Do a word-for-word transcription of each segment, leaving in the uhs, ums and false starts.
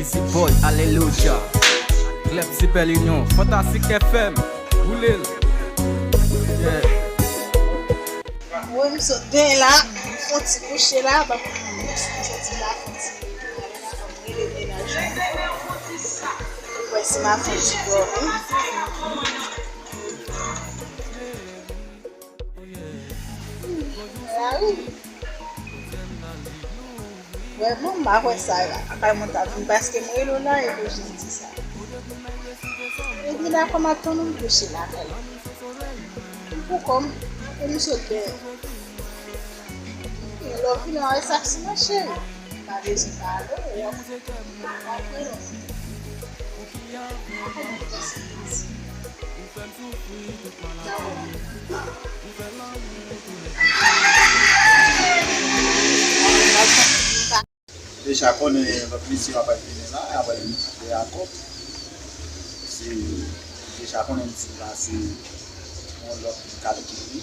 Easy boy, alelouya. Club Super Union, Fantastic F M, boule l. Yeah. Mwen, m sot gen la, m fon ti kouche la, ban m soti la, fon ti, m rele mennaj mwen. Mwen si m a fon ti dòmi. La wi. Vrèman, m pa kwè sa, akal mwen ta vin, paske m rele w la, epi w jis di sa. Epi la, kòm ap tann ou, m kouche lakay. M pou kò m, e m sot dèyè. E lè w vini, w a wè sa k sou mwen, cheri. M pa bezwen pale, w ap konprann. Deja konnen lòt mesye yo ap vini la, apre Jakòb. Se, deja konnen m di la, se yon lòt kalkil li.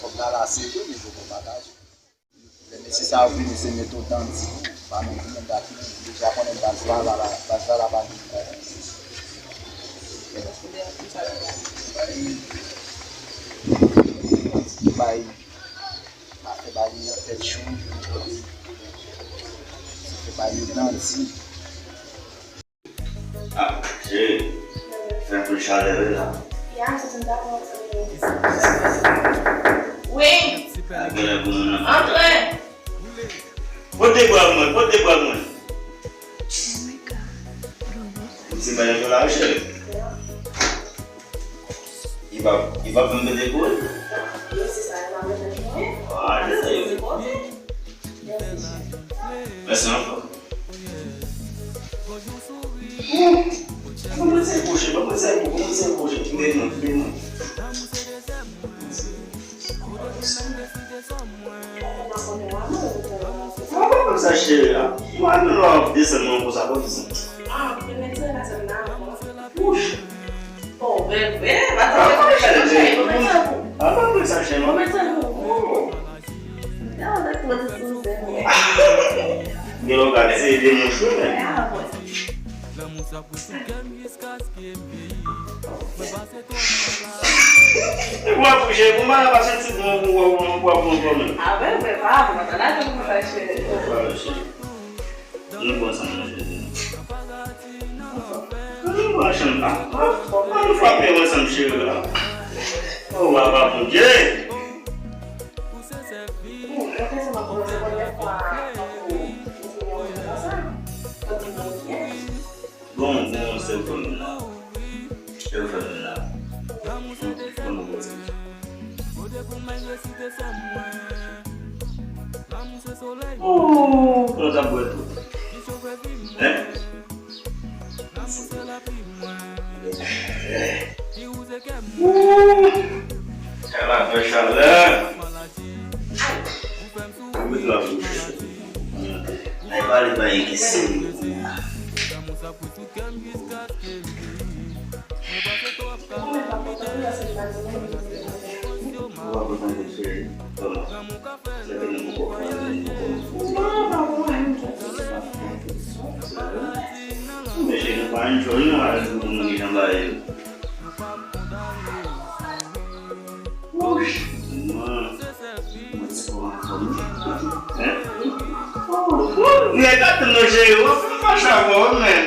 Kòb la, la sere, men poko pataje. Lè mesye sa yo vini, se met odandi, pa menm vini, m ta fini. Deja konnen baz la, la, la, baz la, la pa gen kò. Bay, pa fè bay li nan tèt cho, fè bay li nan di. Ah, cheri, fè anpil chalè wi la. Ya, m santi m ta pran ti. Wi. Ah, genlè pou moun nan. Antre. Pote bwa mwen, pote bwa mwen. Ou ti bay yon la, cheri. Li pa, li pa fè m pete kouri. Mèsi ankò. Ban mwen sèl kouche, ban mwen sèl kouche, ban mwen sèl kouche. Kite mwen, kite mwen. Mwen pa konn sa cheri a. Mwen menm lè w ap desann mwen konsa, konn sa. Wouch. Oh, bèl, bèl, pa ta fè cheri, mwen sa pou. Ah, pa konn sa cheri. Mwen sa pou. Oh. Gen lè w gade se de mouch wi men. Epi w ap kouche, pou m pa nan pase ti bon pou w, pou w, pou w, pou w, pou w. Avè, mwen pa, mwen pa ta la, mwen pa cheri. Nou bon ansanm, non, cheri. Nou bon ansanm, ah, ah, nou frape yo ansanm, cheri, la. Oh, papa Bondye. Bon, bon, se ou fè m la. Se ou fè m la. Bon, bon, bon. Oh, kòman sa bwè tou? Hein? Ooh! Sa va fè chalè. Mwen la pou chè. Ay pale pa yon kesyon. Ou pa kontan de cheri. Kòman? Sa ke nou poko pale, nou poko. Mesye, nou pa enjoy, nou al pou nou gen jan bagay yo. Wouch, mwen, mwen se pou anfòm. Hein? Nèg ap tann nou cheri, w ap fè m fache avè w, men.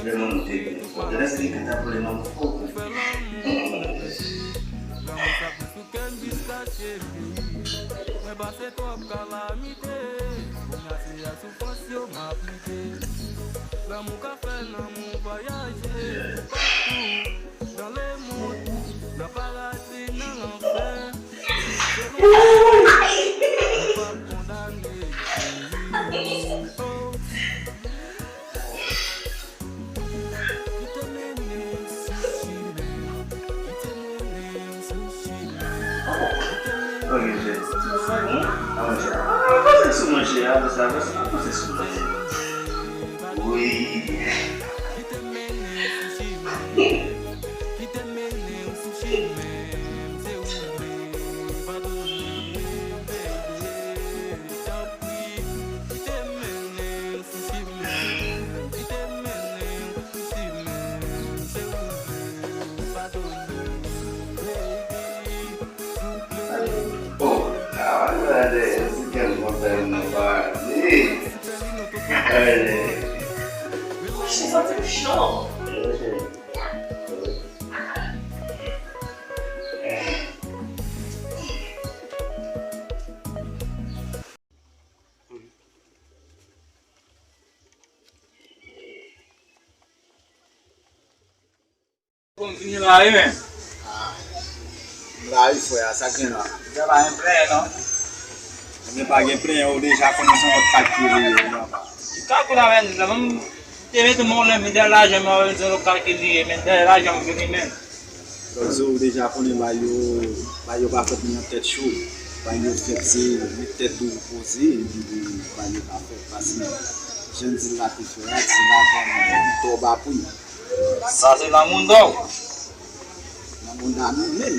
Lè mwen moute, lè se li ki ta pou lè mwen fò. Ok, cheri. A, manje a. A, pase sou manje a, pase, pase, pase sou manje. Wi. Oh, ah, gade, se kèl mòtèl nou pale. Gade. Mwen santi m cho. Bon, m vini la wi, men. Ah, m la wi, frè, sa k gen la? Deja pa gen plenyen, non. Men pa gen plenyen, ou deja konnen se yon kalkil li ye, non. Kalkil la, men, la, men, te mete mwen lè, men dèyè lajan, men, se yon kalkil li ye, men dèyè lajan, m vini, men. Lòt jou, ou deja konnen, ba yo, ba yo pa fèt nan tèt cho. Ba yo fèt, se met tèt ou poze, epi ba yo pa fèt. Paske, jan di l la te fè a, ti lajan, twò ba pri. Sa se la munda w. La munda nou menm.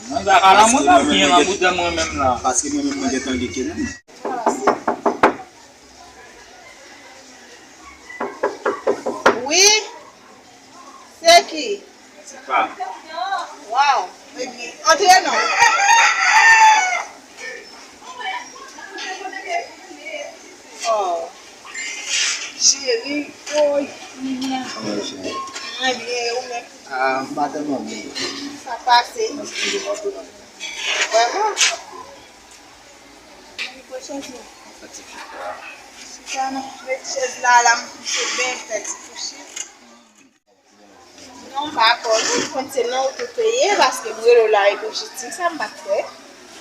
Mwen pa ka la munda, byen la munda mwen menm la. Paske mwen menm mwen gentan gen ke menm. Wi. Se ki? Se pa. Waw. Antre non. Oh. Cheri, oy. Kòman w ye, cheri? Mwen byen, e ou menm? Ah, m pa tèlman byen. Sa pase? Mwen santi m pa byen. Vrèman? Mwen pran chèz la. Mwen fatige, kwa. Chita non, met chèz la, la, m kouche byen, fè ti kouche. Non, m pa konnen, m konn se non ou te peye, paske m rele w la epi w jis di m sa, m pa t kwè.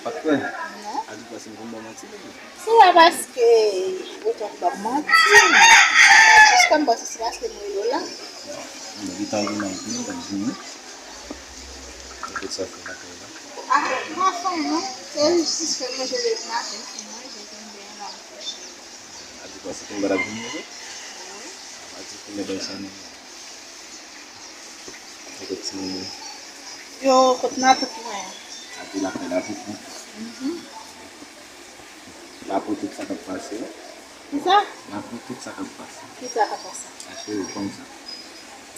Pa t kwè? Non. A di kwa se m konn ba w manti, bebe? Se pa paske ou konn ban m manti. Jis kòm m panse se paske m rele w la. Mwen gentan gen nan vin, mwen vini. Mwen fè sa fè lakay la. Ah, m pa fè non. Se jis fè manje leve maten, pou manje, pou m benyen la, m kouche. A di kwa se konn ba l ap vini, wi. Wi. A di konnen bagay sa non. Kote timoun yo? Yo kot matant mwen an. Sa te lakay la tout bon. Mhm. L ap wè tout sa k ap pase. Kisa? L ap wè tout sa k ap pase. Kisa k ap pase? Sa cheri, kòm sa.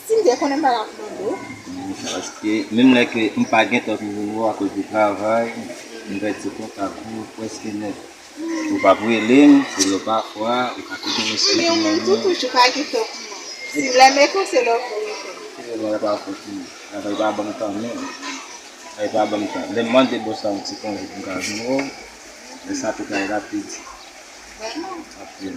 Si m te konnen m pa t ap mande w. Kòm sa, paske menm lè ke m pa gentan vin wè w akoz de travay, m pèdi kontak ou prèske nèt. Ou p ap rele m, se lè pafwa, ou ka kite mesaj. Ebyen, ou menm tou, toujou pa gen tan pou mwen. Si m lè m ekri, se lè w pou reponn. Se lè pa fòt mwen. Travay pa ban m tan menm. Travay pa ban m tan. Lè m mande bòs la yon ti konje pou m ka vin wè w, lè sa tou ka rapid. Vrèman? Rapid.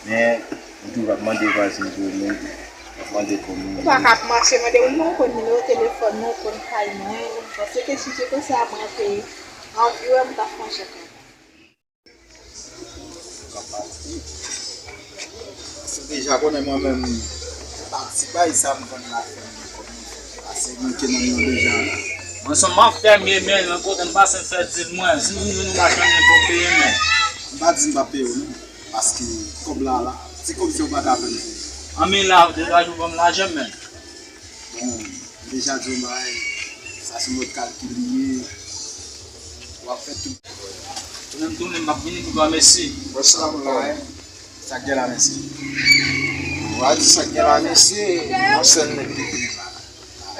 Men, m toujou ap mande vwazen pou ou menm. M ap mande kòman. Ou pa ka ap mache mande moun non, ou konn nimewo telefòn mwen, ou konn kay mwen. Ou panse ke si se konsa, mwen te anvi wè m, m t ap manje kay. Ou ka pati. Paske w deja konnen mwen menm, pati bay sa m vann la fè m kòm mwen fè. Pase manke nan men w deja la. Mwen se yon mafya m ye, men, nan kote m pase m fè dil mwen. Si m vin vin ou machann, men pou peye, men. M pa di m p ap peye w, non. Paske kòb la, la, se kòmsi w pa ka fè l pou mwen. An men la, ou deja jou ban m lajan, men. Bon, m deja di w yon bagay, sa se yon lòt kalkil li ye. W ap fè tout. Tounen m tounen, m ap vini pou granmesi. Bon, salam aleykum. Sa k gen la, mesye? W a di sa k gen la, mesye, yon sèl nèg te vini la.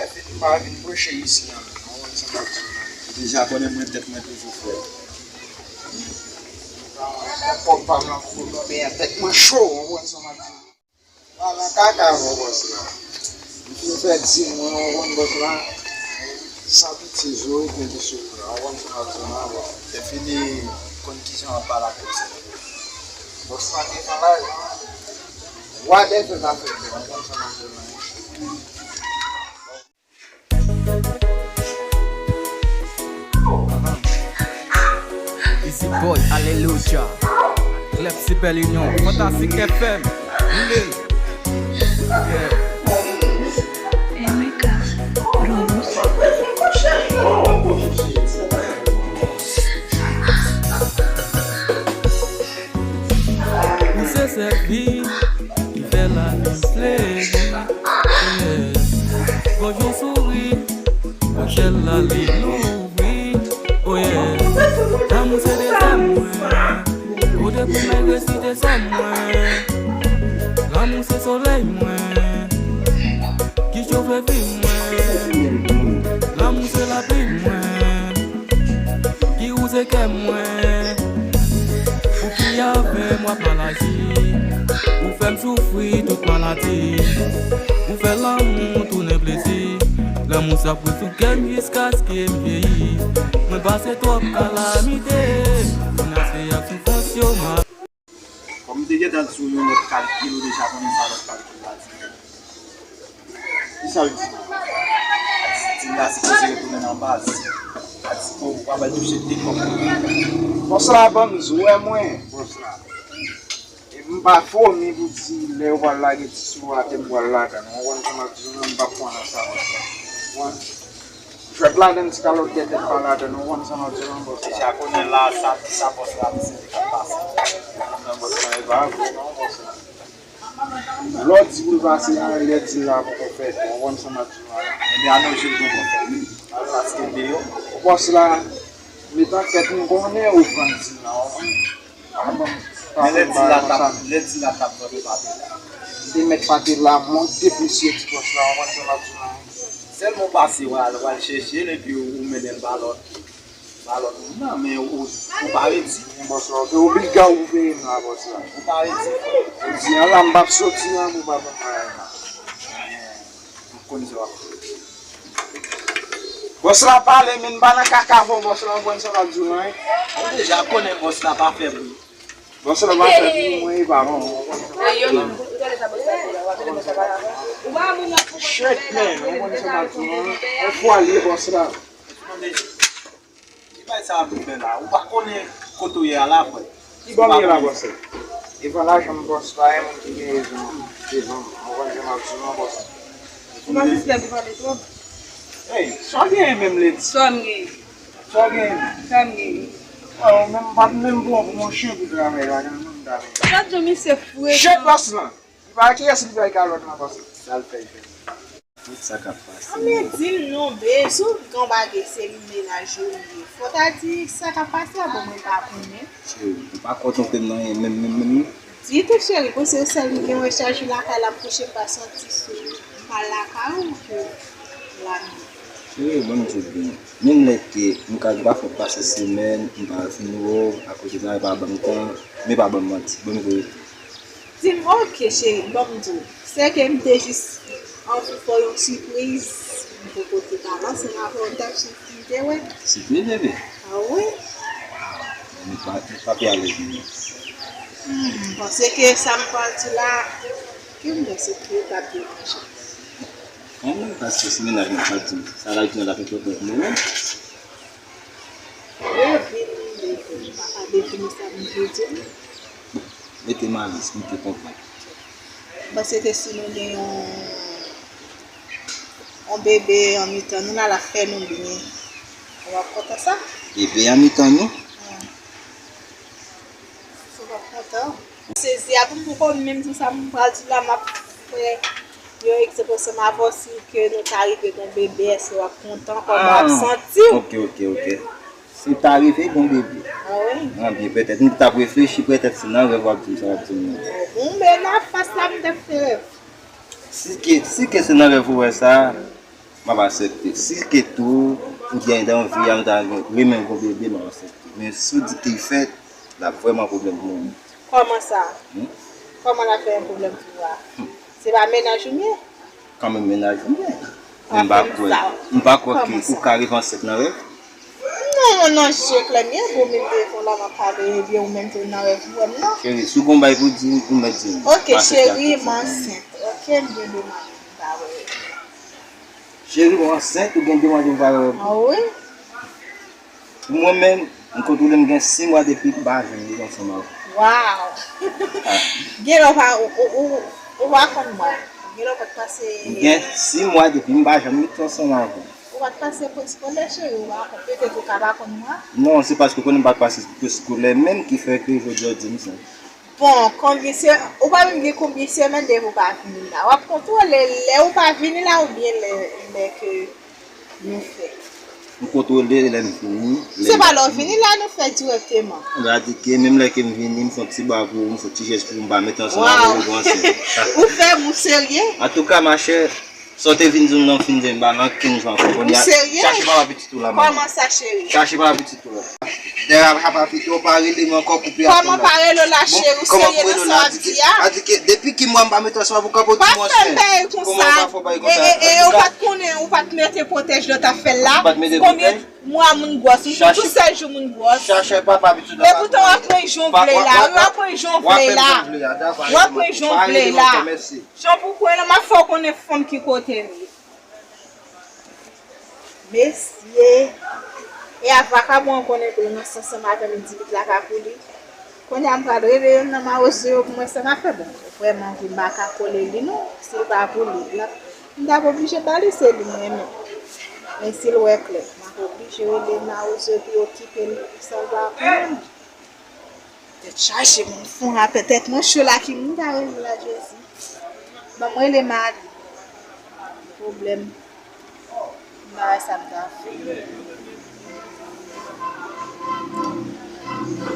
Epi m pa vin preche isi an, non, w konn sa m ap di w la. Ou deja konnen mwen tèt mwen toujou frèt. Kòb pa m nan kou, men tèt mwen cho, w konn sa m ap di w. Kaka, bon, bòs la. M fin fè di mwen, w konn bòs la, san pitye, zo ret mete sou mwen, w konn sa m ap di w la, bon. Epi li konn kijan w ap pale ak bòs la. Bòs la gen malaj. Whatever va fè byen, w konn sa m ap di w la. Easy Boy, Aleluya. Club Super Union, Fantastic F M. Roulé. Yeah. Ou se sèvi ki fè lavi plezi. Yeah. Gòj ou souri, pòchèt la li louvri. Oh yeah. Lanmou se dezè mwen. Kote pou m regresi dezè mwen. Lanmou se solèy mwen. Ki chofe vi mwen. Lanmou se lapli mwen. Ki wouze kè mwen. Ou ki avè m w ap mal aji. Ou fè m soufri tout maladi. Ou fè lanmou tounen plezi. Lanmou sa pran sou kè m jiskaske m vyeyi. Mwen pase twòp kalamite. Menas ak soufrans yo m ap Kòm m te gentan di w yon lòt kalkil, ou deja konnen sa lòt kalkil la di. Ki sa l di? Tim la sipoze retounen nan baz. Atipo, w ap al touche de kòb. Bòs la ban m zo, wè mwen, bòs la. E m pa fomi pou di lè yo pral lage ti sou atè m pral ladan l. Ou konprann sa m ap di w, m p ap pran nan sa, bòs la. Ou konprann? Jwèt ladan l, ti kalòt dètè pa ladan l, ou konn sa m ap di w, non, bòs la. Deja konnen la, sa, sa bòs la, misye te konn pase. Non, bòs la, e pa vre, non, bòs la. Lè w di pou l pase, nan lè di l la poko fèt, ou konn sa m ap di w la. Ebyen, anonje l poko fèt. Paske deyò. Bòs la, met an kèt, m konnen ou vann di l la, ou konn. Men lè di la t ap, lè di la t ap vann ou pa te la. M te mèt pa te la, mwen te plis yo ti bòs la, ou konn sa m ap di w la. Sèlman w pase w al, w al chèche l epi ou mennen l ba lòt, ba lòt moun nan, men ou, ou pa redi. Men bòs la, ou te oblije ou peye m la, bòs la. Ou pa redi. Jodi a la, m p ap soti la pou pa ban m bagay la. M konn sa w ap fè. Bòs la pale, men m pa nan kaka avè w, bòs la, ou konn sa m ap di w la, wi. Ou deja konnen bòs la pa fè bri. Bòs la pa fè bri, mwen, e pa bon. Shit, man, ou konn sa m ap di w la, wi. Yon fwa li, bòs la. Ki bagay sa ap vin fè la? Ou pa konnen kote w ye a la, frè. Ki bò m ye la, bòs la? Devan lajan m, bòs la, e moun ki gen rezon devan m. Ou konn jan m ap di w, non, bòs la. Ou pa mislè pou pale twòp. Ey, sa w genyen menm, lady? Sa m genyen? Sa w genyen? Sa m genyen? Wè, ou menm pa t menm bon pou yon chen pou travay la, nan menm travay. Sa di w misye fre. Shit, bòs la! Li pa kiyès li bay kalòt nan bòs la. Sa l fè, l fè. Tout sa k ap pase. Anben, di m non, babe, si w gen yon bagay, se menaj ou li ye. Fò w ta di sa k ap pase a, bon, mwen pa konnen. Cheri, ou pa kontante m nan anyen menm, menm, menm, non? Ditou, cheri, paske sèl m gen yon chaj lakay la, m kouche, m pa santi sou m pa lakay ou ke la menm. Cheri, ban m di w byen. Menm lè ke m ka gen pa fè pase semèn, m pa vin wè w, akoz travay pa ban m tan, men pa ban m manti, ban m verite. Di m, oke, cheri, ban m di w. Se ke m te jis anvi fè w yon sipriz. M poko te ka ranse m avè w, tèt chif m te wè. Sipriz, bebe? A wi. M pa, m pa pi alèz menm. Hmm, m panse ke sa m pral di la, ke m panse ke w t ap deranje. Kanmenm, paske si menaj mwen pa di m, sa l ap di m la fè pwòp mwen. Bebe m, bebe m, m pa ka defini sa m vle di w. Mete malis, mete konprann. Bon, se te si nou gen yon, yon bebe an mitan nou la, l ap fè nou byen. Ou ap kontan sa? Bebe an mitan nou? Wi. Si w ap kontan. Sezi a pou m poko menm di w sa m pral di la, m ap fè yon egzanp ansanm avè w, si ke nou ta rive gen yon bebe, èske w ap kontan, kòman w ap santi w? Oke, oke, oke. Si ta rive gen yon bebe. A wi. Anbyen, petèt, m t ap reflechi, petèt se nan rèv w ap di m sa w ap di m nan. Bon, men nan fas la, m t ap fè rèv. Si ke, si ke se nan rèv ou wè sa, m ap aksepte. Si ke tou, ou gen anvi a, ou ta renmen gon bebe, m ap aksepte. Men si w di ke l fèt, l ap vrèman pwoblèm pou mwen. Kòman sa? Hmm? Kòman l ap fè yon pwoblèm pou ou a? Hmm. Se pa mennaj ou m ye? Kanmenm mennaj ou m ye. Men m pa kwè, m pa kwè ke ou ka rive ansent nan rèv. Non, non, non, je klè m ye, bon, men telefòn la m ap pale, ebyen ou menm tou nan rèv ou wè m non. Cheri, si w gon bagay pou di m, ou mèt di m. Ok, cheri, m ansent. Ok, m gen de mwa depi m pa wè. Cheri, ou ansent, ou gen de mwa depi w pa wè. Ah wi? Pou mwen menm, m kontwole m gen sis mwa depi m pa janm ret ansanm avè w. Waw! Gen lè w pa, ou, ou, ou, ou pa konn mwa. Gen lè w pa t pase. M gen sis mwa depi m pa janm ret ansanm avè w. Ou pa t pase preskolè, cheri, ou pa konn. Petèt ou ka pa konn mwa. Non, se paske w konnen m pa t pase preskolè menm ki fè ke jodi a w di m sa. Bon, konbyen se, ou pa menm gen konbyen semèn depi ou pa vini la? W ap kontwole lè ou pa vini la oubyen lè, lè ke nou fè? M kontwole lè m vini. Se pa lè w vini la nou fè dirèkteman. Sa di ke menm lè ke m vini, m fè yon ti ba pou ou, m fè yon ti jès pou ou, m pa mete ansanm avè w, ou panse. Ou fè m, ou serye? Antouka, machè, sa w te vin di m nan, w fin di m, ba nan kenz jou ankò. Kounye a, chache papa pitit ou la, manman. Kòman sa, cheri? Chache papa pitit ou la. Dèyè papa pitit ou pa rele m ankò, koupe apèl la. Kòman pa rele w la, cheri? Ou serye nan sa w ap di a? A di ke depi ki mwa m pa mete ansanm avè w, kanpe w di m ansent. Pa fè bagay konsa. Kòman w pa fè bagay konsa? E, e, e, ou pa t konnen, ou pa t mete pwotèj lè w t ap fè l la? Ou pa t mete pwotèj? Konbyen mwa moun gwòs? Ou tou sèl jou moun gwòs. Chache papa pitit ou la. Epoutan w ap pran jan w vle la. Wi, w ap pran jan w vle la. W ap pran jan w vle la. Jan pou kwè la, m ap fè w konnen fanm ki kote m ye. Mesye, e a vakabon an konnen pou l ranse ansanm avè m, li di pitit la pa pou li. Kounye a m pral rele youn nan mawozo yo pou mwen sa m ap fè. Bon, vrèman, m pa ka kole li non, si l pa pou li, l ap, m t ap oblije ba li, se li m renmen. Men si l wè klè, m ap oblije rele mawozo yo pou yo kite l, pou sa l pa pou mwen. Tèt chaje, moun fon rapè, tèt mwen cho la, ki moun ta rele la, Jezi? Ban m rele Mali. Pwoblèm. M pa wè sa m ta fè.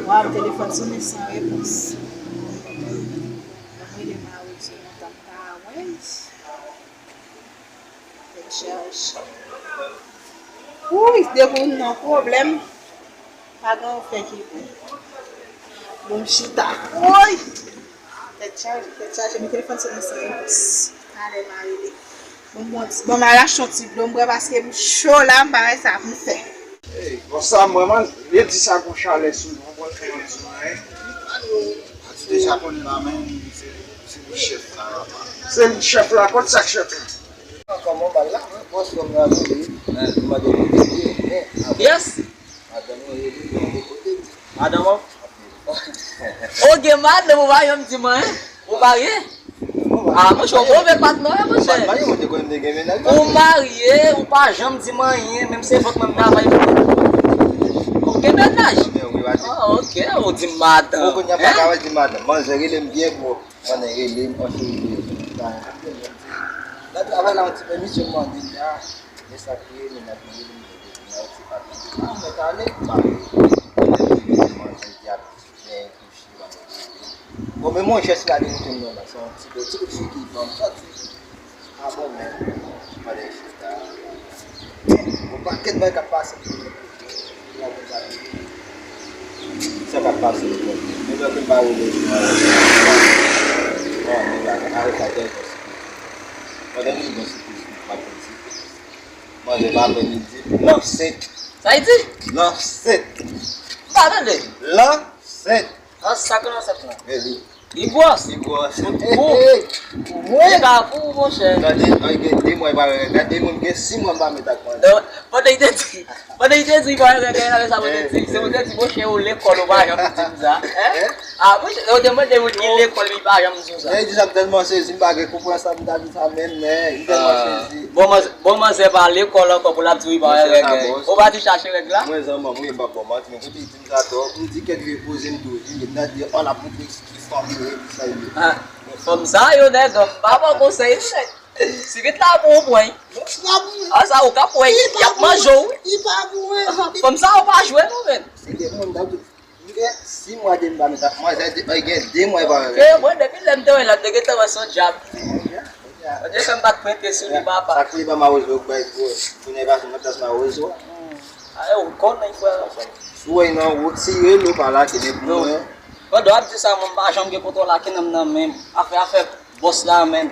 Waw, telefòn sonnen san repons. Ban m rele Mali, se lontan m pa wè l. Tèt chaje. Wouy, depi w nan pwoblèm, pa gen yon fè ki bon. Bon, m chita. Wouy! Tèt chaje, tèt chaje, men telefòn se nan san repons. Talè m a rele. Bon, bon, bon, m al achte yon ti dlo m bwè paske m cho la, m pa wè sa pou m fè. Ey, bon, sa m wè, man, redi sa gon chalè sou nou, bon, fè yon ti mwen. Ou deja konnen la, men, se, se li chèf la, papa. Se li chèf la, kot sa k chèf la? Kòman bal la, wi, bòs kòm nan vini, li mande pou vini, men, yes. Madanm mwen rele, mande kote li. Madanm ou? Ou gen madanm, ou pa janm di mwen, hein? Ou marye? Ah, monchè, ou move patnè, monchè. Ou marye, ou pa janm di m anyen, menm se vant mwen m travay pou ou. Ou gen mennaj? Ah, ok, ou di m madanm. Ou kounye a pa ka di madanm. Manzè rele m byen gwo. Pandan rele m, antre rele m. Nan travay la, yon ti pèmisyon m mande l la. Men sa k rive, men n ap rele m, rele m, nan yon ti pati. Ah, mwen tande, m pa rele. Mwen di ap byen touche, mwen rele. Bon, men mwen jès la li moute m nan la, se yon ti, ti kout figi, ban m sòti. Ah bon, men, pandan chita. Yon pakèt bagay k ap pase. Sa k ap pase, men lè ke m pa rele, bon, men bagay, arete atè, bon, sipriz. Pandan li bon sipriz, m ap bon sipriz. Manzè pa vle li di, l ansent. Sa l di? L ansent. M pa tande. L ansent. An sa k ansent lan? Men li. Li gwòs. Li gwòs. Ou. Mwen. Li ka pou ou, monchè. Tande, an gen de mwa, li pa wè, gade moun gen sis mwa m pa met ak mwen. Pandan li te di, pandan li te di, li pa wè, gade sa mwen te di. Se mwen te di, monchè, ou lekòl, ou pa janm di m sa. Hein? Ah, monchè, ou te mande moun ki lekòl, li pa janm di w sa. Lè li di sa, m tèlman sezi, m pa gen konprann sa m ta di sa menm, men, m tèlman sezi. Bon, manzè, bon, manzè pa lekòl ankò pou l ap di w li pa wè règ. Ou pa di chache règ la? Mwen zanmanm, wi, m p ap ba w manti, men pou te di m sa tò, m di kèk vye koze m tou, wi, m nan di, oh, l ap montre ki fanm yo ye, ki sa yo ye. Ah, fanm sa yo, nèg, m pa ba w konsèy, nèg. Si vit la pou ou pran. Ah, sa ou ka pran. Y ap manje w, wi. Fanm sa yo pa jwe, non, men. Se de moun, m t ap di, m gen sis mwa depi m pa met ak manzè, de, gen de mwa li pa wè règ. Ke mwen, depi lè m te wè l, m te gentan wè se yon dyab. Mwen te fè m pa t prete sou li, papa. Sa k rive mawozo yo bay gwo. Kounye a, li pase nan plas mawozo. Ayo, ou konnen, frè. Si w wè nan wout, si rele w pa lage, men pou mwen. Pandan w ap di sa, mwen, m pa janm gen kontwòl ak nan m nan men m. Afè, afè bòs la, men.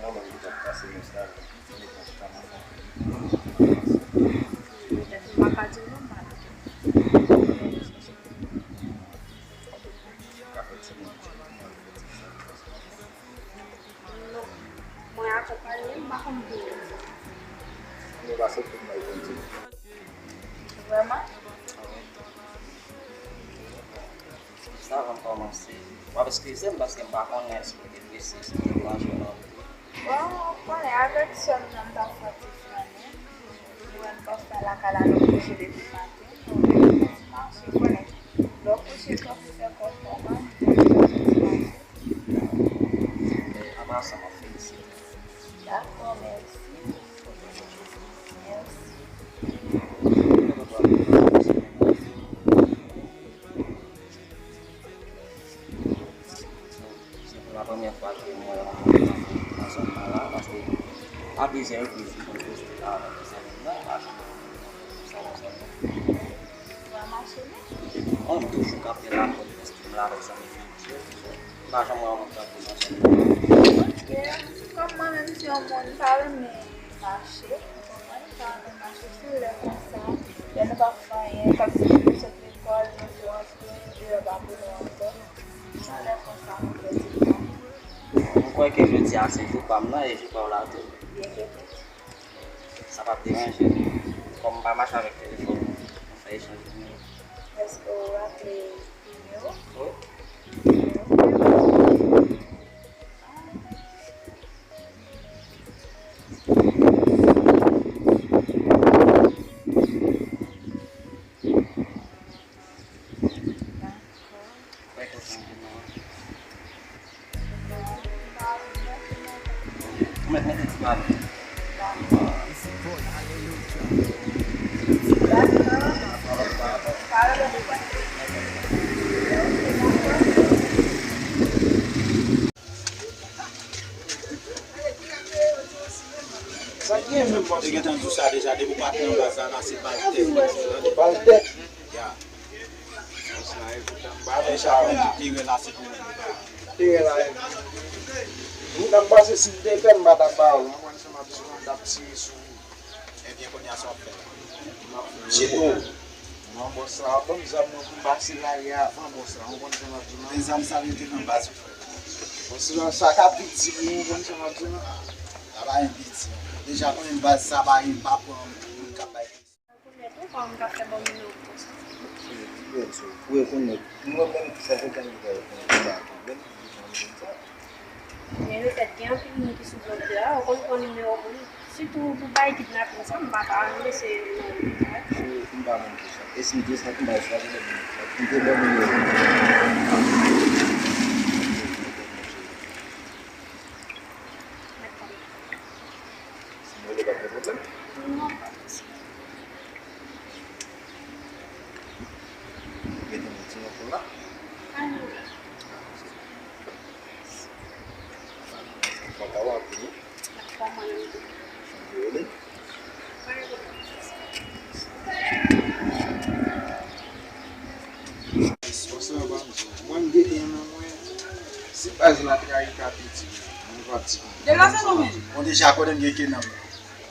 Mwen menm ki t ap pase mesaj la, se mesaj pa m ankò. Ka fè ti moun. Non. Mwen akonpanye, m pa konn pou yo. Mwen pase tout mwen konn ti. Vrèman? Jis avan m kòmanse, w ap eskize m paske m pa konnen èske w te blese, si m te deranje w nan anpil. Bon, ou konnen, avèk sè m nan, m t ap fè ti flannen. Ou wè m t ap fè lakay la, nou kouche depi maten. Mache, ou konnen. Lè w kouche, w t ap fè kò w fè mal, ou konnen, fè ti mache. An pasan, m ap felisite w. Dakò, mèsi. Mèsi. Se pou la premyè fwa ke mwen rankontre w nan zòn nan la, paske a plizyè repriz, m konn poste la avèk zanmi m nan, m pa janm wè w nan zòn nan. Ou pa mache, non? Bon, m toujou kanpe la, m konn poste m la avèk zanmi m yo, m pa janm wè w rankontre w nan zòn nan. Ok, kòm mwen menm se yon moun, m pa renmen mache, ou konprann? M pa renmen mache, se lè konsa, lè nou p ap fè anyen, kòmsi nou sot lekòl, nou tou rantre, nou deyò pa pou nou ankò. Se lè konsa nou pèdi tan. Mwen kwè ke jodi a se jou pa m nan e jou pa w la tou. Byen ke tout. Sa p ap deranje. Kòm m pa mache avèk telefòn, nou fè echanj nimewo. Èske w raple nimewo? Sa k gen menm? Mwen te gentan di w sa deja, depi w pa te nan baz la, la se bal tèt. Bal tèt? Ya. Deja, mwen di teren la se pou mwen. Teren la, e. Mwen t ap panse si m te fè, m pa t ap ba w. Mwen konn sa m ap di w, m t ap tire sou ou. Ebyen, kounye a sa w ap fè la? M ap fè. Jeto. Non, bòs la, ban m zam nan pou m pase lari a avan bòs la. Ou konn sa m ap di w, non? Men zam sa rete nan baz ou, frè. Bòs la, sa ka piti pou ou, ou konn sa m ap di w, non? Sa pa gen piti. Deja konnen baz sa pa gen, pa pran moun k ap bay piti. Rekonèt ou kòm m ka fè bon nimewo pou sa. Ou rekonèt. Mwen menm, sa fè tan ki fè rekonèt ou pa tou. Men yo fèt gen anpil moun ki sou blòk la, ou konn pran nimewo moun. Sitou pou bay kidnapin sa, m pa ka renmen se non. M pa menm pou sa. E si m te sa, m bay chwazi lè m te bon nimewo. Mèt pa. Si m rele pa gen pwoblèm? Non, pa posib. Mete m ti nan pou la. Mwen pa wè anpil, wi. Mwen rele. Bòs la pa m di. Mwen m gentan nan mwen. Si baz la trayi ka piti, mwen pa ti. Demen se nou menm. Bon, deja konnen m gen ke nan mwen.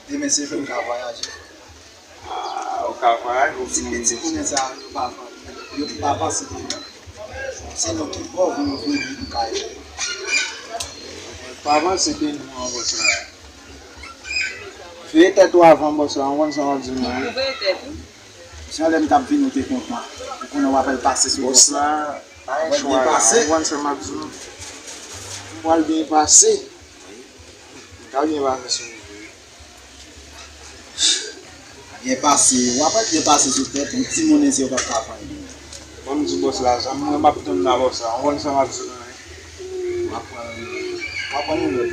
Demen se jou m ka vwayaje. Ah, ou ka vwayaje, ou ti piti konnen sa, yo pa, yo pa panse de nou. Se nou ki pòv, nou vini, nou ka ede. Pa panse de nou an, bòs la. Veye tèt ou avan, bòs la, ou konn sa w ap di nou an. Ou veye tèt ou. Se yon lè m t ap vini, ou te kontan. Ou konnen w ap al pase sou bòs la. Bòs la, pa gen chwa la, ou konn sa m ap di nou. M pral byen pase. M ka byen pase sou ou. Byen pase, w ap byen pase sou tèt ou, timoun se yo k ap ka pran. Ban m di bòs la, sa mwen m ap tann la bòs la, ou konn sa m ap di nou, wi. W ap pran, w ap pran yon lòt.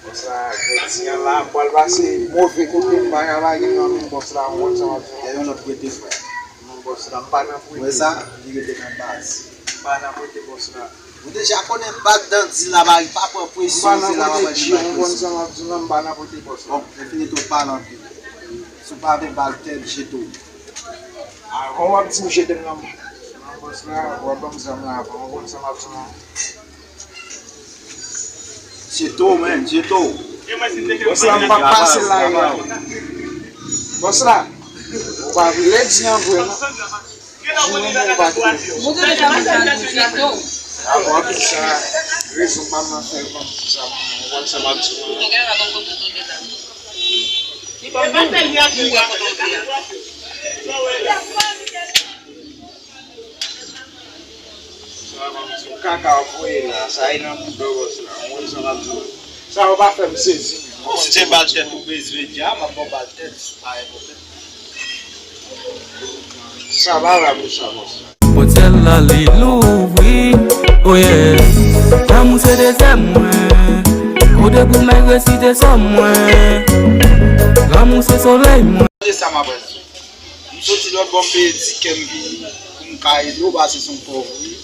Bòs la, jodi a la, m pral pase move kote m pa ka lage nan men bòs la, ou konn sa m ap di nou. Gen yon lòt kote, frè. Non, bòs la, m pa nan prete. Wè sa, li rete nan baz. M pa nan prete, bòs la. Ou deja konnen bag dandi la, bari pa pran presyon, se la w ap al bay presyon. Bon, definitman w pale anpil. Si w pa vle bal tèt, jete w. Avan w ap di m jete m nan, nan bòs la, w ap ban m zam la avan, ou konn sa m ap di w. Jete w, men, jete w. Bòs la, m p ap pase la, bòs la. Ou pa vle di an vre, non. Mwen menm pa kite. Mwen te deja mete an dosye tou. Avan tout sa, rezon pa m nan fè l ban m sa, mwen konn sa m ap di mwen. Mwen gen la ban m kote tonbe la. Li ban m moun, mwen wè kote w te a. Sa ban m di w, kaka w voye la, sa e nan bouda w bòs la, mwen konn sa m ap di mwen. Sa yo pa fè m sezi menm. Ou si se bal tèt ou bezwen di a, m ap ba w bal tèt, pa gen pwoblèm. Sa pa la pou sa konsa. Pòt syèl la li louvri, oh yeah. Lanmou se dezè mwen. Kote pou m al resite sò mwen. Lanmou se solèy mwen. Tande sa m ap di. M soti lòt bò m peye ti kè m vini pou m ka ede w pase se yon pòv wi.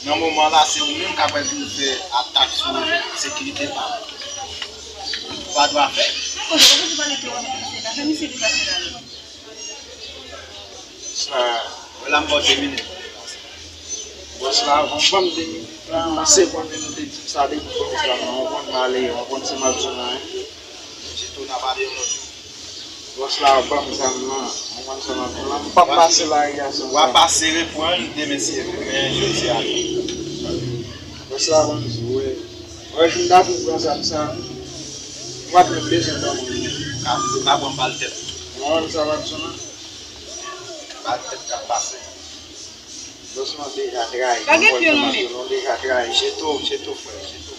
Nan moman la, se ou menm k ap vin fè atak sou sekirite pa m. Ou pa dwe fè. Kote, ou bezwen pale twò vit, mesye. Sa fè misye deplase la, non. Sa, wè la m ba w de minit. Bòs la, avan m pran de minit la, yon segonn, nou te di m sa depi bòs la, non, ou konn m ale, ou konn se m ap di w la, hein. Jete w, n a pale yon lòt jou. Bòs la ap ban m zam nan. Ou konn sa m ap di w la, m p ap pase lari a san zam. W a pase reprann demen si Dye vle, men jodi a non. Bòs la ban m di w, wè. Wè, si m ta fin pran zam sa, m pa t menm bezwen ban moun. Ka, ou ka pran bal tèt. Ou konn sa m ap di w la? Bal tèt k ap pase. Bòs la deja trayi. Lage pye w nan men. Ou deja trayi. Jete w, jete w, frè, jete w.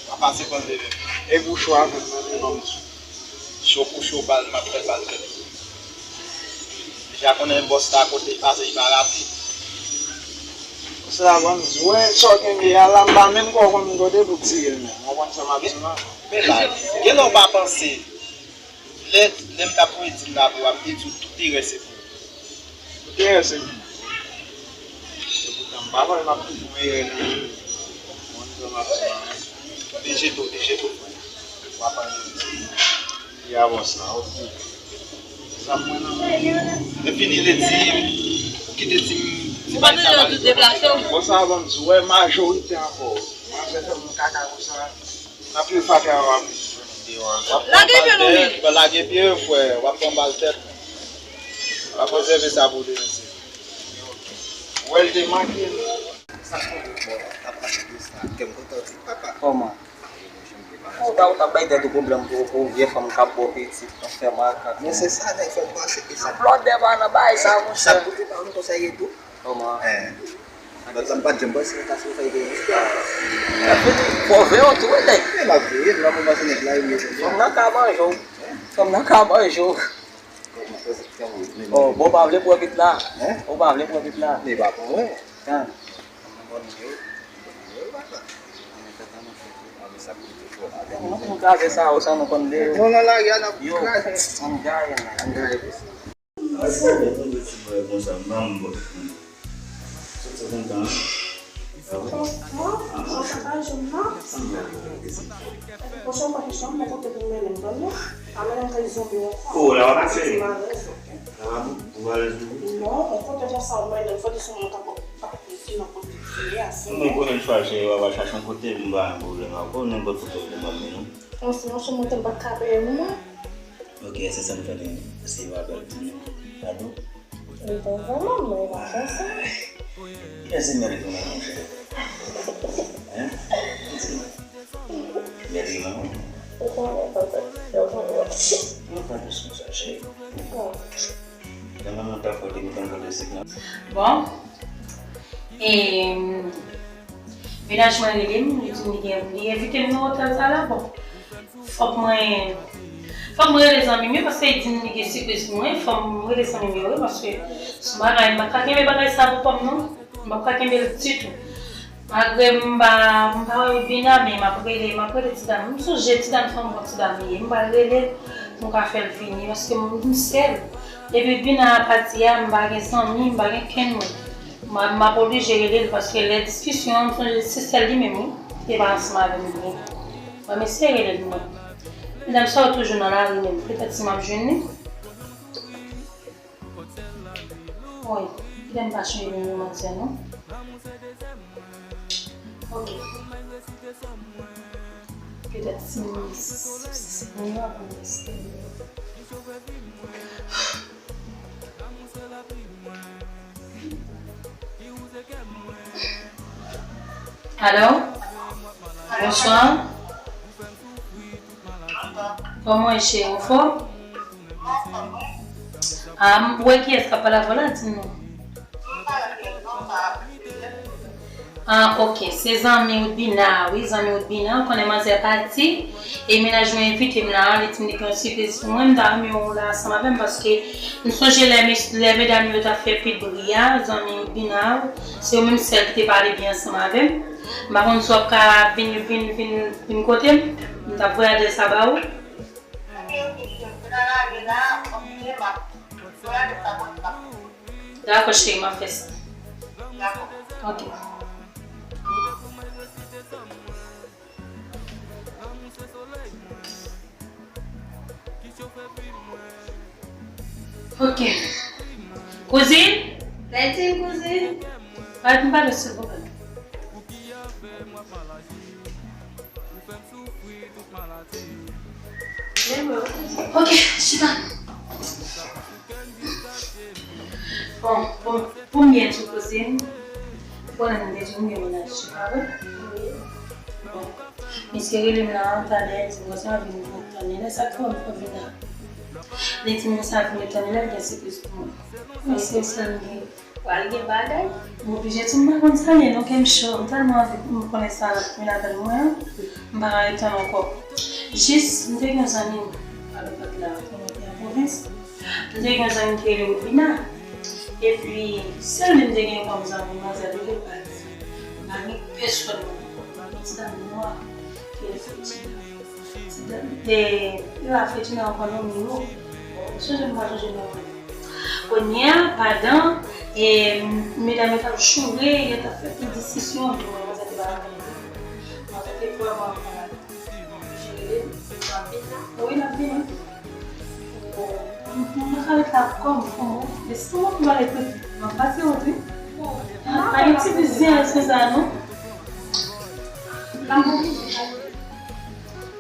W a pase pran demen. E pou cho avè m nan, men ban m di w. Cho pou cho, bal, m ap fè bal tèt. Deja konnen bòs la kote l pase, li pa rate. Sa ban m di, wè, sa w kenbe a la, m pa menm kwè w konn kote pou tire l menm. W konprann sa m ap di w la? Men la, gen lè w pa panse. Lè, lè m t ap voye di l la pou w ap detwi tout erè se pou ou. Tout erè se pou mwen. Epoutan, m pa kwè m ap toujou erè nan men w. Ou konprann sa m ap di w la, men. Dejeto, dejeto, frè. W ap anni di. Li avans la, ok. Zam mwen nan men w. Epi li vle di, ou kite ti, ti bagay sa pale twò. Bon, sa ban m di, wè, majorite ankò. Manzè fè m kaka konsa. N ap viv fatra w ap viv deyò a. W ap pran bal tèt, w ap lage pye yo, frè. W ap pran bal tèt. W ap rezève sa pou demen se. Ou wè l te manke l. Sa k konn fè w ap pale de sa? Kè m kontan di papa. Kòman? Ou ta, ou t ap bay tèt ou pwoblèm pou, pou vye fanm k ap ba w pitit, nan fè makak. Men se sa, nèg fè m panse ke sa. Blòdè pa nan bagay sa, monchè. Sa pote pa nou konsa ye tou. Kòman? Eh. Lòt la m pa t janm panse nan ka sou sa, li te yon istwa. Fò veye w tou, wi, nèg. E m ap veye l, nan moman se nèg la, e m ye jodi a. Fanm nan ka manje w. Fanm nan ka manje w. Kòman, kòman, kòman, men, oh, men, bon, ou pa vle pran pit la? Hein? Ou pa vle pran pit la? Men pa pran, wi. Hein? Mwen bon nimewo, bon nimewo, papa. Mwen kontan nan fè tou. Ah, men sa koute fò, papa. Mwen konn kraze sa, ou sa nou konn de. Nou nan lari a, n ap kraze. Yo, ann gaye, men, ann gaye. Soti kontan. Mwen, mwen pa ka jwenn nan. Pwochèn fwa ki chanm, mwen kote pou mennen m, tande? Pa mennen m kay zonbi ankò. Oh, la w ap mache. Sa va bon? Ou pa alèz pou ou? Non, on kote konsa ou mennen m, fò di sou mwen k ap, k ap di nan kote ki ye a, se mwen. Mwen konnen m chache, w ap chache yon kote, m pa gen pwoblèm ak ou, nenpòt kote ou vle m ap mennen w. Bon, sinon, sou mwen te m pa t ka peye pou mwen. Ok, se sa m fè li. Se w ap di nou. Pardon? Li bon vrèman, men li pa fè sa. Kilès se mèt li, monchè? Hein? Di m. Mèt li, non? Ou konnen, papa. Ou konnen. Ou pa dous konsa, cheri. Bon. Lè manman ta fò, te gentan voye sik nan. Bon. E, Mennaj mwen rele m, li di m li gen, li envite m nan otèl sa la. Bon, fòk mwen, fòk mwen rele zanmi m yo, paske li di m li gen sipriz pou mwen. Fòk mwen rele zanmi m yo, wi, paske sou bagay, m pa ka kenbe bagay sa pou kò m, non. M pa ka kenbe l ditou. Malgre m pa, m pa wè Woodbina, men m ap rele, m ap rele ti dam. M sonje ti dam, fò m wè ti dam li ye. M pral rele l, pou m ka fè l vini, paske m, m sèl. Depi Woodbina pati a, m pa gen zanmi, m pa gen kenn moun. M a, m ap oblije rele l paske lè diskisyon an, m sonje se sèl li menm, wi, ki te pale ansanm avè m li ye. Mwen, m eseye rele l mwen. Medam sa yo toujou nan lari menm, petèt si m ap jwenn li. Wi, petèt m pa chanje menm manzè non. Ok. Petèt si m, si, si, si, Alo? Bonswa. Kòman w ye, cheri? Ou anfòm? Ah, m wè kiyès k ap pale avè w la, di m non. Ah, ok. Se zanmi Woodbina, wi, zanmi Woodbina. Ou konnen manzè pati. E mennaj mwen envite m la, li di m li gen yon sipriz pou mwen. M ta renmen w la ansanm avè m paske m sonje lè mes-, lè medam yo t ap fè pil bri a, zanmi Woodbina, se yo menm sèl ki te pale byen ansanm avè m. M pa konn si w ap ka vin, vin, vin, vin kote m. M t ap voye adrès la ba ou. Dakò, cheri, m ap fè sa. Ok. Ok. Kouzin? Bèltin, kouzin. Al, m pale silvouplè. Ok, chita. Bon, bon, pou m byen di w, kouzin, ou konnen m te di w m gen mennaj, se pa vre? Bon, misye rele m la talè, di m konsa vin tann li, lè sa k fè m fò vin la. Li di m konsa vin tann li, l ap gen sipriz pou mwen. Misye, sa m gen. Pral gen bagay. M oblije di m pa konn sa ye non, kè m cho. M tèlman anvi pou m konnen sa l ap vin avè l mwen an. M pa ka ret tann ankò. Jis, m te gen yon zanmi m, alò, pa t la, konnen w te an pwovens. M te gen yon zanmi m ki rele Woodbina. Epi, sèl li m te gen kòm zanmi, manzè toujou pati. Avèk pèsòn. Ti dam nwa ki rele Fredjina. Ti dam, e, e la Fredjina ankò non, Miro. Bon, sonje m pa sonje non. Kounye a, pandan, e, medam yo t ap joure, yo t ap fè ti diskisyon, manzè te pa nan. Manzè te vrèman, wi, l ap vini. Bon, m, m pa ka ret la kòm, kòm, desann pou m ale kote. M ap pase wont, wi. Pa gen ti biznis konsa, non. M ap oblije.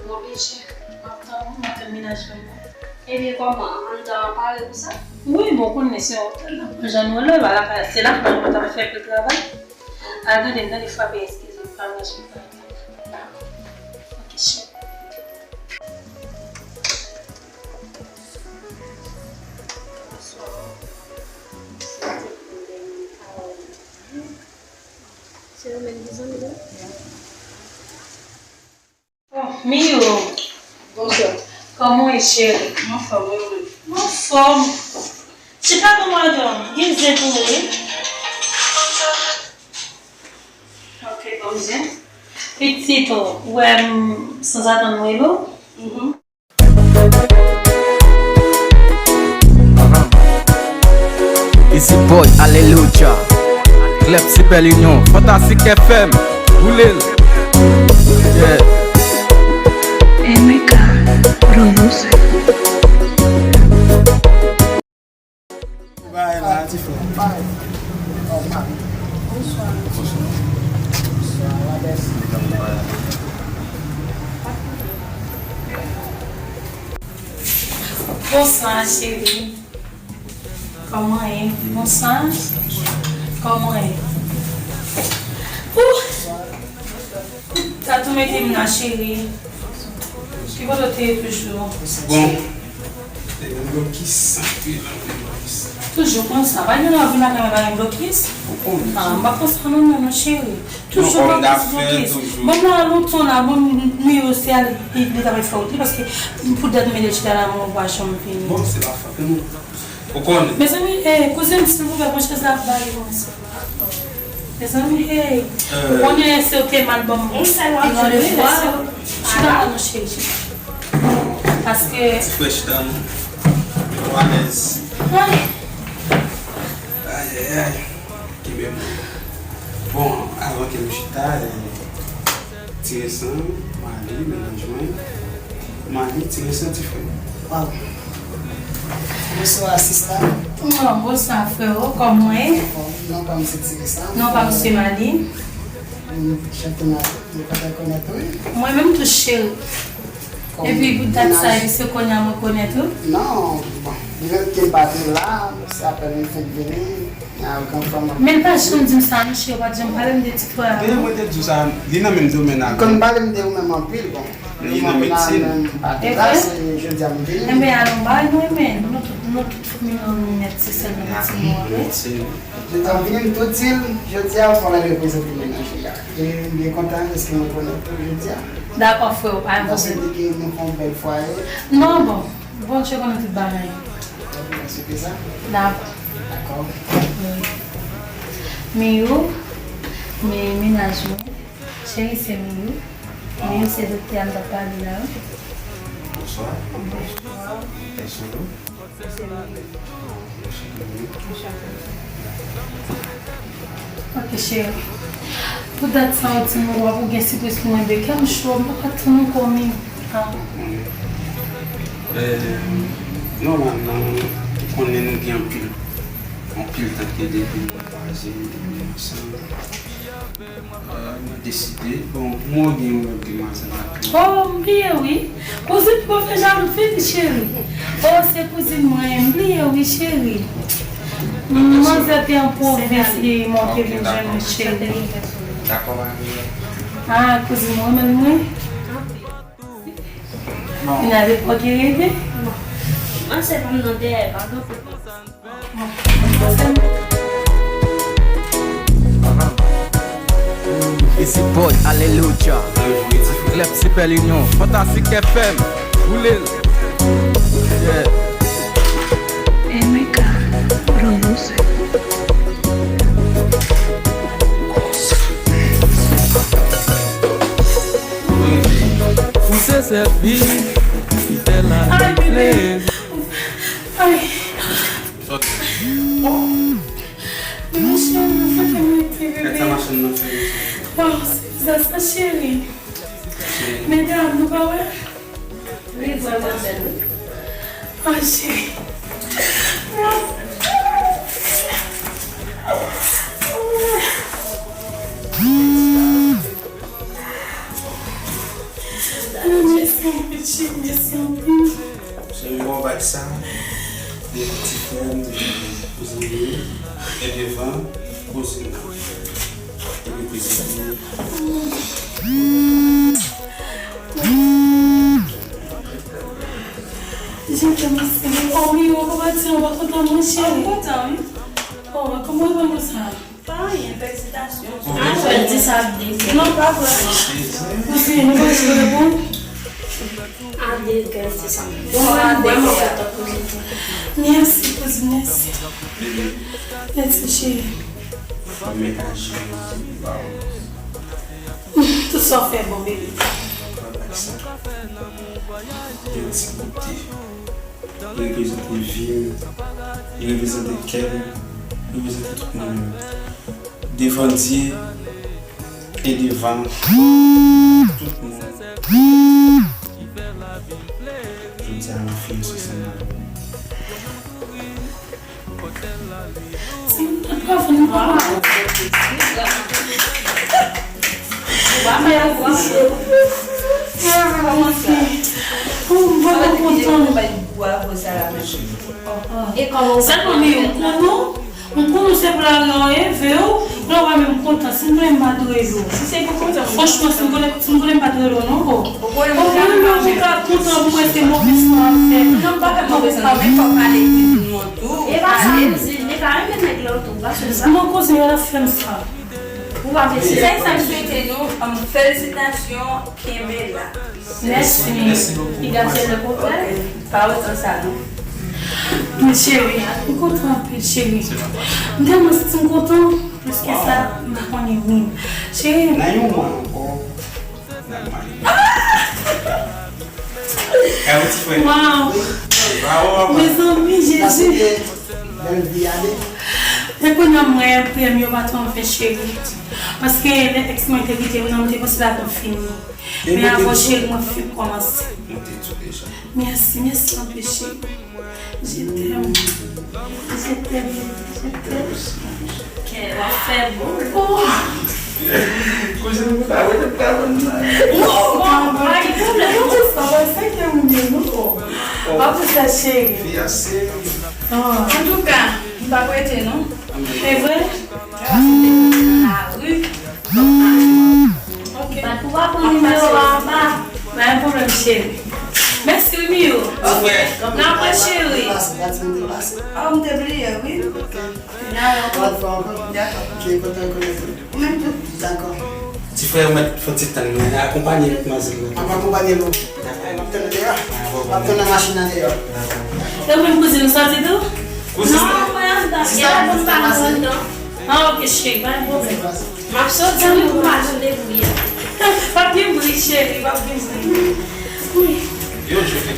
M oblije. M ap tann ou, m ap tann menaj mwen. Ebyen, kòman? Anndan an pare pou sa? Wi, bon, konnen se yon jan nou lè, lakay, se lakay mwen ta fè pil travay. Al gade m, tande frape, eskize m, pa mèsi. Dakò. Ok, cheri. Bonswa. Se ou menm ki zanmi la? Oh, Mio. Bonswa. Kòman w ye, cheri? M anfòm, wi, wi. M anfòm. Chita non, madanm. Gen zen pou mwen, wi. Ok, bon zen. Pitit, ou wè m sanzatann m rele w? Mhm. Easy Boy, Aleluya. Club Super Union, Fantastic F M, boule l. Yeah. M K Producer. Bagay la, ti frè. Bonswa. Bonswa. Bonswa, cheri. Kòman ye? Bonswa. Kòman ye? Ouh! Sa tou mete m nan, cheri. Ki kote w te ye toujou? Bon. Te gen blokis, anpil, anpil blokis. Toujou konsa. Pa gen lè w vin lakay mwen pa gen blokis? Ou konnen. Ah, m pa konsa non, non, non, cheri. Toujou blokis, blokis. Bon, m la lontan la, bon, m, m, m, se al, li, li ta fè wout li, paske pou dat m mete chita la, mwen pa janm vini. Bon, se pa fòt nou. Ou konnen. Mezanmi, eh, kouzin, silvouplè, pran chèz la, ba li kòmanse. Mezanmi, hey. Ou konnen se ou te mal ban m yon de fwa. Chita la non, cheri, chita. Paske ti frè chita non. Ou alèz. Ay. Ay, ay, ay. Kenbe m. Bon, avan ke m chita, eh, Ti Resan, Mali, menaj mwen. Mali, Ti Resan, ti frè. Waw. Bonswa, sista. Oh, bonswa, freo. Kòman w ye? Bon, non pa m se Ti Resan. Non pa m se Mali. M, chante Mali. Mwen pa t konèt ou, wi. Mwen menm tou, cheri. Epi pou dat sa, epi se kounye a mwen konèt ou? Non, bon. Li menm ke m pa te la, se apèl m fenk vini. Men l pa janm di m sa, non, cheri, ou pa t janm pale m de ti frè a, non. Mwen te di w sa, li nan menm domèn avè m. Konn pale m de ou menm anpil, bon. Li nan medsin. Jodi a m vini. Enben, alon bay nou, enben, nou tout, nou tout fanmi nou, nou nèt, se sèl nan medsin nou, ok? Jodi a m vini, m tou di l, jodi a, fò l al reprezante menaj li a. E m byen kontan, paske mwen konèt ou jodi a. Dakò, frè, pa gen pwoblèm. Paske depi nou fè yon bèl fwaye. Non, bon. Bondye konnen tout bagay. Dakò, se te sa? Dakò. Dakò. Wi. Miyou, men, menaj mwen. Cheri, se Miyou. Miyou, se doktè a m t ap pale la. Bonswa. Bonswa. Kiyès ou ye? Se Miyou. Anchante. Ok, cheri. Pou dat sa, ou di m w ap gen sipriz pou mwen, de kè m cho, m pa ka tann ankò, men. Ah. Eh, nòmalman, ou konnen nou gen anpil, anpil tan ke depi nou kwaze, depi nou ansanm. Eh, mwen deside, bon, mwen gen yon lòt demwazèl la tou. Oh, m bliye, wi. Kouzin mwen fè jalou vin, cheri. Oh, se kouzin mwen, m bliye, wi, cheri. Manzè te an pwovens, li monte vin jwenn mwen, cheri. Dakò, mari. Ah, kouzin mwen, renmen mwen. Bon. N a de pwa ki rete. Bon. Mwen se pa m nan dèyè, pa gen pwoblèm. Easy Boy, Aleluya. Club Super Union, Fantastic F M, boule l. Yeah. M K Producer. Ay, bebe. Ay. Sòti. Men cheri, ou fè kè m rete, bebe. Gad sa machann nan fè, mesye. Waw, se bizarre sa, cheri. Cheri. Medam, nou pa wè? Wi, vrèman bèl, wi. Ay, cheri. Mèsi anpil, cheri, mèsi anpil. Se yon bon vag sa. De ti frè m, de kouzin li, e devan kouzin nan. Epi kouzin li. Je t'aime, Seigneur. Oh, Miro, kòman ti an pa kontan, mon cheri? Mwen kontan, wi. Oh, kòman w konn sa? Pa anyen, felisitasyon. An fè di sa vle di. Non, pa vre. Kouzin, nou pa jwe pou? An de gèl di sa. Mwen vrèman kontan, kouzin. Mèsi, kouzin, mèsi. Mèsi, cheri. Mwen mèt aji pa ou. Tout sa w fè bon, bebe. Yon ti boute. Li reprezante vi m, li reprezante kè m, li reprezante tout mwen menm. Devan Dye e devan tout moun ki fè lavi m plè. Jodi a, nou fini ansanm avè w. Ti moun nan pa vin, non. Mèsi. Oh, m vrèman kontan. Sèlman, men, m konnen w, m konnen w se pou lari an w leve w, lè w wè m kontan, si m konnen m pa t rele w. Franchman, si m konnen, si m konnen m pa t rele w non, o. O, mwen menm m ka kontan pou mwen se move san ap fè. Non, m pa fè move san, men fò w pale kouzin ou an tou. E pa sa, kouzin, li pa renmen nèg la tou, pa sou sa. Mwen kouzin yo la fè m sa. Ou pa vle se sa, sa m swete nou, um, felisitasyon, kenbe la. Mèsi. Mèsi bokou. Piga se le kontrè. Pa otan sa non. Men cheri, m kontan anpil, cheri. M tèlman santi m kontan, plis ke sa, m pa konnen menm. Cheri. Nan yon mwa ankò, n ap marye. Waw. Bravo, papa. Mezanmi, Jezi. Bèl vi ale. E kounye a mwen, premye yo pa twò anfen, cheri. Paske lè ex mwen te kite m nan, mwen te panse bagay mwen fini. Men avè w, cheri, mwen fin kòmanse. Mèsi, mèsi anpil, cheri. Je t'aime. Je t'aime. Je t'aime. Kè w ap fè bon. Kouzin, mwen pa wè tèt pa konn nan. Non, bon, pa gen pwoblèm. Ou konn sa, mwen se ke moun yo, non. W ap fè sa, cheri. Fi a serye. Antouka, m p ap rete, non. E vre? Lari. Ok. Bat pou pa pran nimewo a anba. Pa gen pwoblèm, cheri. Mèsi, Mio. Ok. N ap wè, cheri. Ah, m te bliye, wi. N a wè ankò. Dakò. Ou menm tou. Dakò. Ti frè, ou mèt fè ti tann mwen. Akonpanye matmwazèl la. M ap akonpanye nou. Dakò. M ap tann nou deyò. M ap tann nan machin nan deyò. Dakò. E ou menm kouzin ou sòti tou? Kouzin. Non, mwen anndan. Sista, sista pase. Ah, ok, cheri, pa gen pwoblèm. M ap soti pou m al debouye. P ap gen bri, cheri, p ap gen bri. Wi. Yo, je te.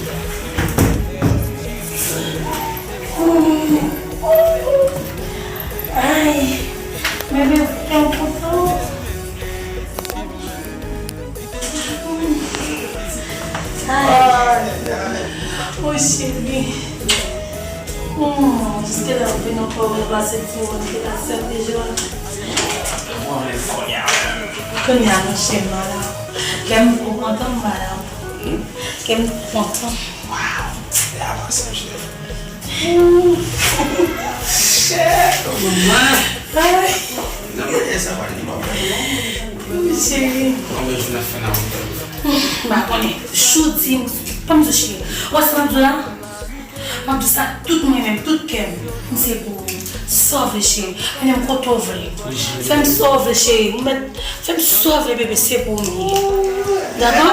Ay, bebe, fè yon foto. Ay. Ay, ay. Woy, cheri. Hmm, jiske lè w vin ankò, w pase ti moun ki ta sèvi jòn. Kounye a, non, cheri, m pa la. Kè m twò kontan, m pa la. Kè m twò kontan. Waw, se avanse, cheri. Chè, manman. Ay. Nan mwen sa pa li pa. Cheri. Konbyen jou n ap fè nan otèl? M pa konnen. Jodi, m pa m di w cheri. Wè sa m ap di w la? M ap di w sa tout mwen menm, tout kè m. M se pou ou. Sa w vle cheri. Mennen m kote w vle. Fè m sa w vle cheri. Ou mèt fè m sa w vle bebe, se pou ou m ye. Dakò?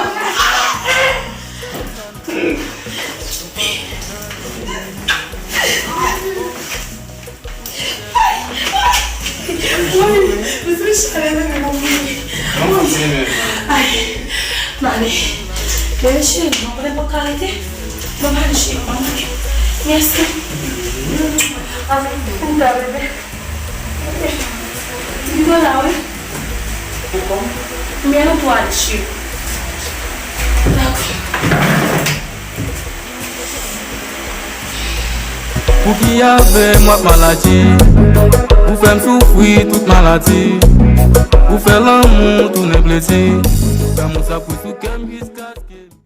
Woy, mwen sou chalè nan men mwen mouri. Ay, m ale. Bebe cheri, mwen konnen pa ka rete. Mwen pa cheri, mwen. Mèsi. Avèk ou da bebe. Li gen la, wi. Men nou pou ale cheri. Dakò. Pouki avè m w ap maladi? Ou fè m soufri tout maladi. Ou fè lanmou tounen plezi. Ou fè m sa pou sou kè m jiska